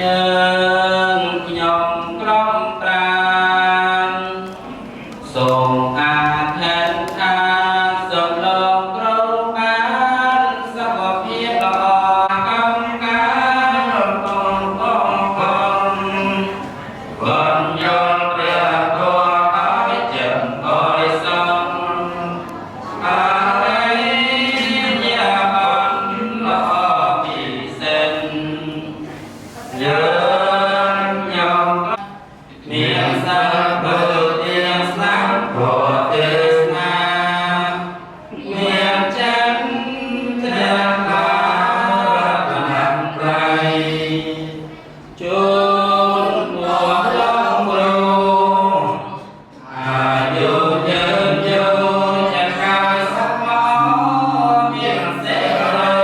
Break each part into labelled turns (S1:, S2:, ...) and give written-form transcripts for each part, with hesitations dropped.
S1: យើងខ្ញុំក្រុមប្រានសូមអាធិដ្ឋានសូមលោកគ្រូបានសុខភាពល្អកម្មការកងកងកង វិញយល់ព្រះធម៌ឲ្យចិត្តបរិសុទ្ធអរិយបនល្អពិសេសយើងញោមមានសិលពុទ្ធទាស្នាពុទ្ធទេសនាមានចិត្តជ្រះថ្លារតនត្រ័យ ជូនមកលោកគ្រូអាយុយឺនយូរចកាយសុខមានសេរី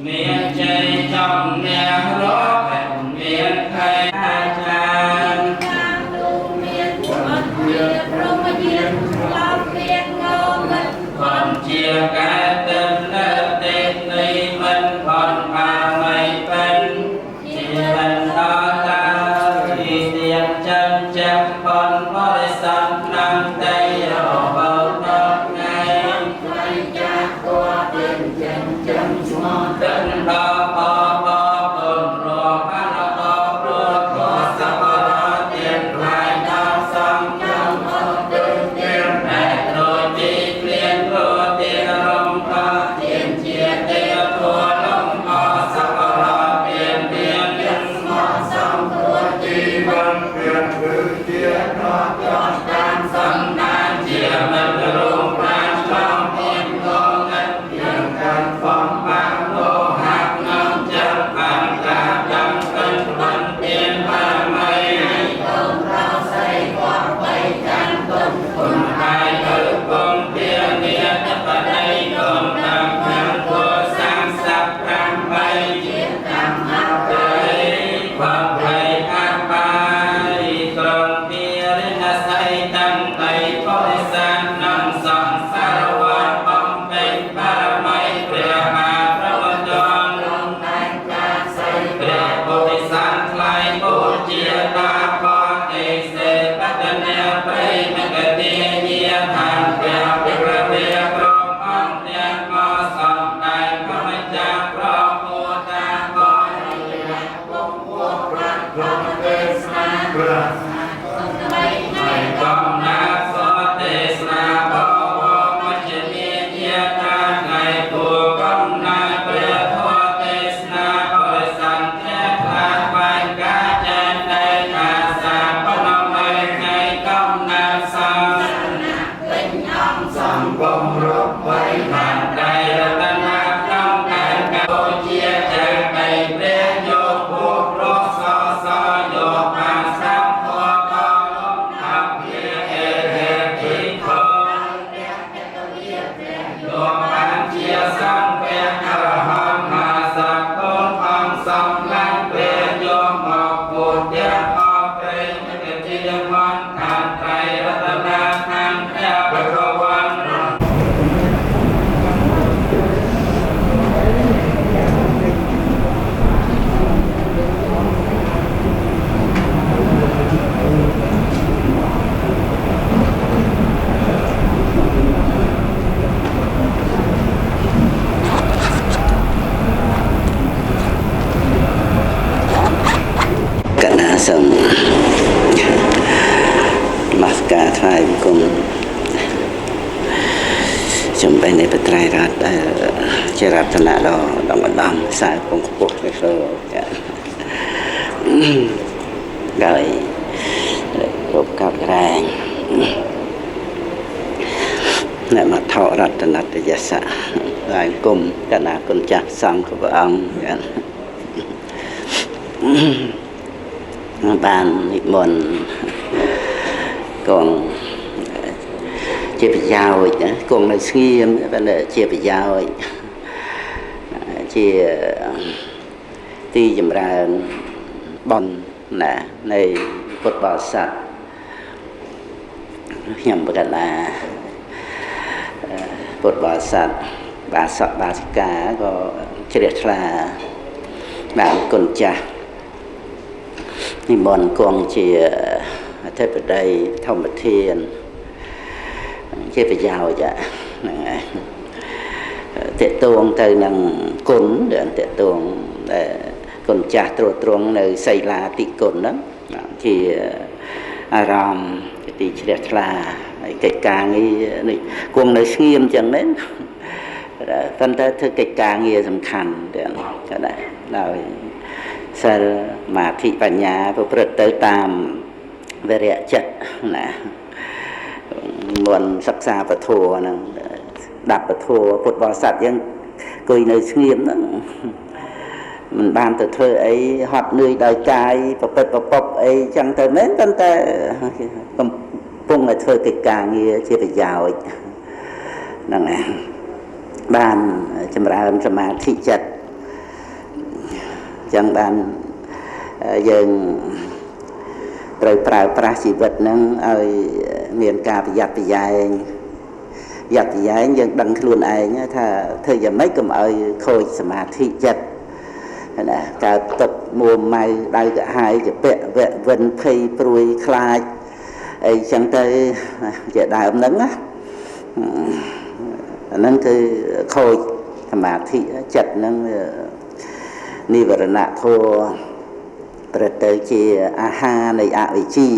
S1: មានជ័យចំនះរកមានភ័យអាចារ្យ
S2: ខាងនោះមានអត់ជាព្រមយានឡោមានងមិត
S1: ខនជាកែតិននៅទេនៃមិនខនបាមីពេញជាមិនដល់តាទីទៀនចិនចាំបនបរិស័ទក្នុងតីរបូតដល់ថ្ងៃ
S2: ថ្លៃចាស់គួរទៀនចិនចាំស្មោះ
S1: ទឹកដល់បបបុនរអរតព្រោះធសពរទៀនថ្លៃដល់សំ
S2: ចាំអត់ទៀនទៀន
S1: តែត្រទីព្រៀនព្រោះទៀនរំកទៀនជាទេធัวលំអសពរទៀនទៀន
S2: ទៀនស្មោះសំគួរ
S3: ជីវិតព្រះគឺជាប្រ
S2: ចតតាមសំ
S1: សំដានជាមិត្តរួមប្រានឆ្លងទៀនកងនិត
S3: ជាការ
S1: បំបាក់លោហៈក្នុងចិត្តបានក្រាបដំពេញបានទៀនបារមី
S2: កូនប្រស្រីគាត់បីចាំទុំ
S1: គុណហើយទៅគង់ទានាតបតីគង់តាមខាងគោ38
S2: ជាកម្មអ
S1: ព្រៃបភ័យអបាយក្រុងពារិណស័យតាំងដីបរិសាទក្នុងសង្សារវដ្តបំពេញបារមីព្រះមហាព្រហ្មទន្ត
S2: ក្រុមតែងការស្រី
S1: ព្រះពុទ្ធិសន្នថ្លៃបូជាតាបតិសេបតនាប្រិមកទាញាឋានព្រះវិរៈព្រមអង្គទាំងអសំដែងព្រមចាស់ប្រពោតាប
S2: ព្រះពងពួកព្រះធម្មទេសនា
S3: ព្រះ
S2: សំដីថ្ងៃ
S1: កំណាសទេសនាបវមជ្ឈមាញាតាថ្ងៃពួកំណាព្រះធម៌ទេសនាបរិសន្ធៈថ្លាបាញ់កាចែនតែកាសាបនមេថ្ងៃកំណាសំ
S2: ណាពេញអង្គ
S3: សង្កំរកបី
S1: បានតែរតនាក្នុងដែនកោជាចាកៃព្រះយោពុរសសយោបានស្ដាប់ធម៌ដល់លំដាប់ភាអេហេភិក្ខុ
S2: ព្រះកតវិព្រះយោ
S1: លោកបានជាសង្ឃព្រះអរហន្តមាសកូនអង្គសំឡាញ់ព្រះយកមកពុទ្ធអព្រេងកជាមន្តខាងត្រៃរតនាខាងព្រះបរវន្ត
S4: កណាសូមនមស្ការថ្វាយបង្គំចំបេះនៃបត្រៃរតដែលជារតនៈដ៏ដងឧត្តមខ្សែពងខ្ពស់នេះសូចាដោយរូបកោតក្រែងអ្នកមថរតនតយសៈថ្វាយបង្គំកណាគុណចាស់សង្ឃព្រះអង្គចា បាននិមន្តគង់ជាប្រយោជន៍ណាគង់នៅស្ងៀមប៉ុន្តែជាប្រយោជន៍ជាទីចម្រើនបុណ្យណានៃពុទ្ធបរិស័ទខ្ញុំបកណាពុទ្ធបរិស័ទបាសកបាសិកាក៏ជ្រះថ្លា បានគុណចាស់និមន្តគង់ជាអធិបតីធម្មធានជាប្រយោជន៍ហ្នឹងឯងតេតួងទៅនឹងគុណដែលតេតួងដែលគុណចាស់ត្រួតត្រងនៅសីលាតិគុណហ្នឹងជាអារម្មណ៍ទីជ្រះថ្លាហើយកិច្ចការងារនេះគង់នៅស្ងៀមចឹងមែនប៉ុន្តែធ្វើកិច្ចការងារសំខាន់ទាំងក៏ដែរដោយសិលសមាធិបញ្ញាប្រព្រឹត្តទៅតាមវិរៈចិត្តណាមុនសិក្សាពធហ្នឹងដាប់ពធពុទ្ធបរិស័ទយើងអង្គុយនៅស្ងៀមហ្នឹងមិនបានទៅធ្វើអីហត់នឿយដោយកាយប្រពឹតប្រពប់អីចឹងទៅមែនប៉ុន្តែកំពុងតែធ្វើកិច្ចការងារជាប្រយោជន៍ហ្នឹងឯងបានចម្រើនសមាធិចិត្តចឹងបានយើងត្រូវប្រើប្រាស់ជីវិតហ្នឹងឲ្យមានការប្រយ័ត្នប្រយែងប្រយ័ត្នប្រយែងយើងដឹងខ្លួនឯងថាធ្វើយ៉ាងម៉េចកុំឲ្យខូចសមាធិចិត្តណាកើតទុកមួម៉ៅដៅក្រហាយជាពៈវៈវិនភ័យព្រួយខ្លាចអីចឹងទៅជាដើមហ្នឹងណាអាហ្នឹងគឺខូចសមាធិចិត្តហ្នឹងនិវរណៈធម៌ប្រទៅជាអាហារនៃអវិជ្ជា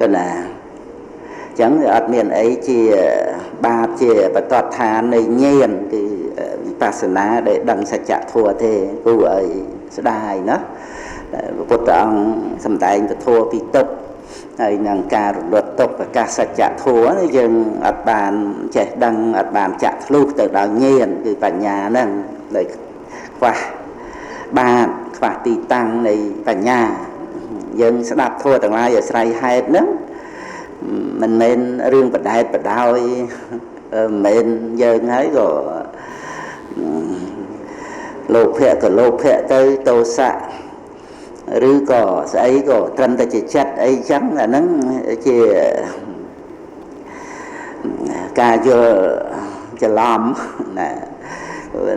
S4: កណាចឹងវាអត់មានអីជាបាបជាបតតឋាននៃញាណគឺវិបស្សនាដែលដឹងសច្ចធម៌ទេគួរឲ្យស្ដាយណាពុទ្ធអង្គសម្ដែងពធពីទុក្ខហើយនឹងការរលត់ទុក្ខប្រកាសសច្ចធម៌នេះយើងអត់បានចេះដឹងអត់បានចាក់ធ្លុះទៅដល់ញាណគឺបញ្ញាហ្នឹងដែលខ្វះបាទខ្វះទីតាំងនៃបញ្ញាយើងស្ដាប់ធម៌ទាំងឡាយអាស្រ័យហេតុហ្នឹងមិនមែនរឿងបដែតបដោយមិនមែនយើងហើយក៏លោភៈក៏លោភៈទៅទោសៈឬក៏ស្អីក៏ត្រឹមតែជាចិត្តអីចឹងអាហ្នឹងជាការយល់ច្រឡំណា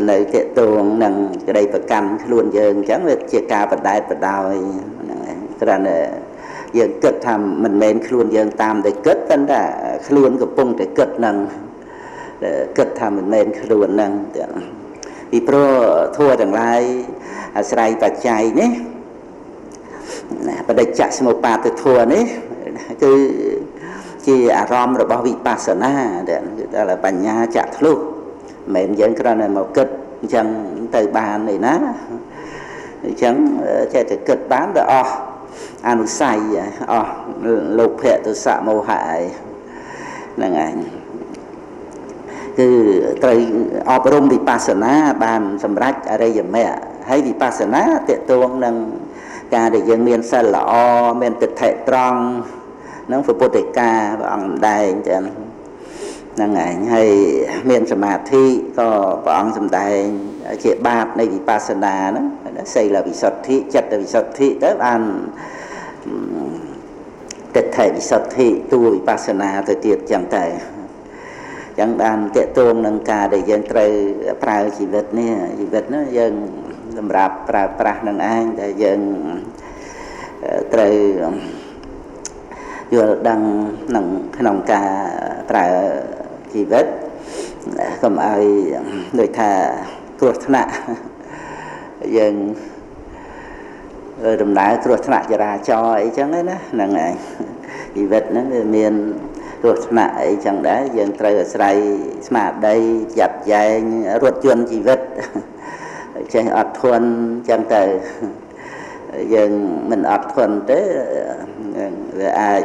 S4: នៅតេតួងនឹងក្តីប្រកាន់ខ្លួនយើងអញ្ចឹងវាជាការបដែតបដោយហ្នឹងឯងគ្រាន់តែយើងគិតថាមិនមែនខ្លួនយើងតាមតែគិតប៉ុន្តែខ្លួនកំពុងតែគិតហ្នឹងគិតថាមិនមែនខ្លួនហ្នឹងពីព្រោះធัวទាំងឡាយអាស្រ័យបច្ច័យនេះបដិច្ចសមុប្បាទធัวនេះគឺជាអារម្មណ៍របស់វិបស្សនាគឺដល់បញ្ញាចាក់ធ្លុះមិនមែនយើងគ្រាន់តែមកគិតអញ្ចឹងទៅបានទេណាអញ្ចឹងចេះតែគិតបានទៅអស់អនុស័យអស់លោភៈទោសៈមោហៈអីហ្នឹងឯងគឺត្រូវអប់រំវិបស្សនាបានសម្រេចអរិយមគ្គហើយវិបស្សនាទាក់ទងនឹងការដែលយើងមានសិលល្អមានទិដ្ឋិត្រង់ហ្នឹងព្រះពុទ្ធដីកាព្រះអង្គសម្ដែងចឹងហ្នឹងឯងហើយមានសមាធិក៏ព្រះអង្គសម្ដែងជាបាតនៃវិបស្សនាហ្នឹងសីលវិសុទ្ធិចិត្តវិសុទ្ធិទៅបានទិដ្ឋិវិសុទ្ធិតួវិបស្សនាទៅទៀតចឹងទៅចឹងបានទាក់ទងនឹងការដែលយើងត្រូវប្រើជីវិតនេះជីវិតនោះយើងសម្រាប់ប្រើប្រាស់នឹងឯងដែលយើងត្រូវយល់ដឹងនឹងក្នុងការប្រើជីវិតកុំឲ្យដូចថាគ្រោះថ្នាក់យើងដំណើរគ្រោះថ្នាក់ចរាចរណ៍អីចឹងណាហ្នឹងឯងជីវិតហ្នឹងវាមានគ្រោះថ្នាក់អីចឹងដែរយើងត្រូវអាស្រ័យស្មារតីចាត់ចែងរថយន្តជីវិតចេះអត់ធន់ចឹងទៅយើងមិនអត់ធន់ទេវាអាច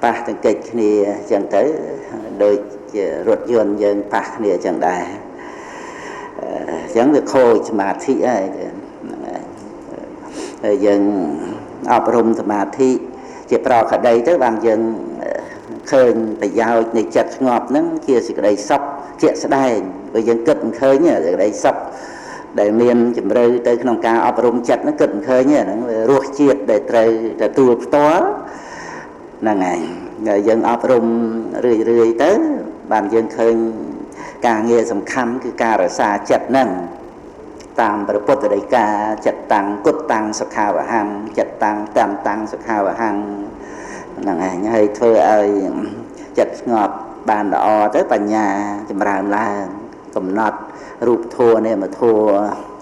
S4: ប៉ះទង្គិចគ្នាចឹងទៅដូចជារថយន្តយើងប៉ះគ្នាចឹងដែរអញ្ចឹងវាខូចសមាធិហើយហ្នឹងហើយយើងអប់រំសមាធិជាប្រក្តីទៅបានយើងឃើញប្រយោជន៍នៃចិត្តស្ងប់ហ្នឹងជាសេចក្តីសុខជាក់ស្ដែងបើយើងគិតមិនឃើញសេចក្តីសុខដែលមានជំរឿទៅក្នុងការអប់រំចិត្តហ្នឹងគិតមិនឃើញហ្នឹងរសជាតិដែលត្រូវទទួលផ្ទាល់ហ្នឹងឯងយើងអប់រំរឿយរឿយទៅបានយើងឃើញការងារសំខាន់គឺការរក្សាចិត្តហ្នឹង តាមព្រះពុទ្ធដីកាចិត្តតាំងគុតតាំងសុខាវហੰចិត្តតាំងតាមតាំងសុខាវហੰហ្នឹងឯងហើយធ្វើឲ្យចិត្តស្ងប់បានល្អទៅបញ្ញាចម្រើនឡើងកំណត់រូបធម៌នាមធម៌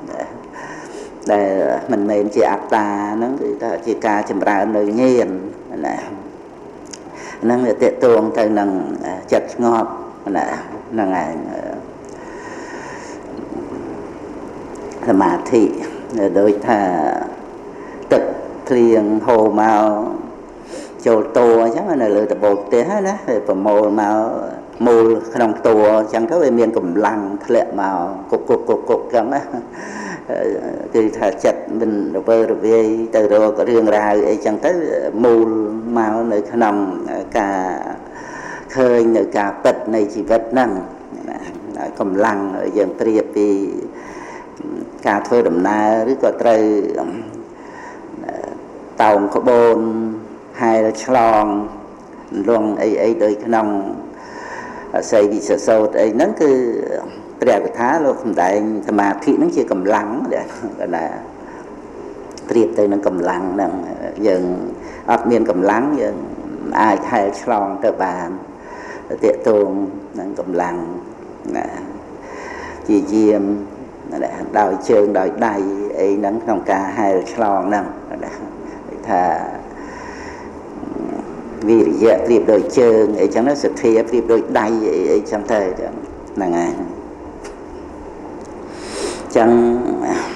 S4: ដែលមិនមែនជាអត្តាហ្នឹងគឺថាជាការចម្រើននៅញាណណាហ្នឹងវាទាក់ទងទៅនឹងចិត្តស្ងប់ណាហ្នឹងឯងសមាធិដូចថាទឹកភ្លៀងហូរមកចូលតួអញ្ចឹងនៅលើដំបូលផ្ទះណាវាប្រមូលមកមូលក្នុងតួអញ្ចឹងទៅវាមានកម្លាំងធ្លាក់មកគុកគុកគុកគុកអញ្ចឹងណាគឺថាចិត្តមិនរវើរវាយទៅរករឿងរ៉ាវអីចឹងទៅមូលមកនៅក្នុងការឃើញនៅការពិតនៃជីវិតហ្នឹងកម្លាំងយើងប្រៀបពីការធ្វើដំណើរឬក៏ត្រូវតោងក្បូនហែលឆ្លងលងអីអីដោយក្នុងអសីវិសសោតអីហ្នឹងគឺព្រះកថាលោកសម្ដែងសមាធិហ្នឹងជាកម្លាំងណាប្រៀបទៅនឹងកម្លាំងហ្នឹងយើងអត់មានកម្លាំងយើងអាចហែលឆ្លងទៅបានទាក់ទងនឹងកម្លាំងណាជាយាមដោយជើងដោយដៃអីហ្នឹងក្នុងការហែលឆ្លងហ្នឹងណាថាវិរិយៈប្រៀបដោយជើងអីចឹងទៅសទ្ធាប្រៀបដោយដៃអីអីចឹងទៅហ្នឹងហើយចឹង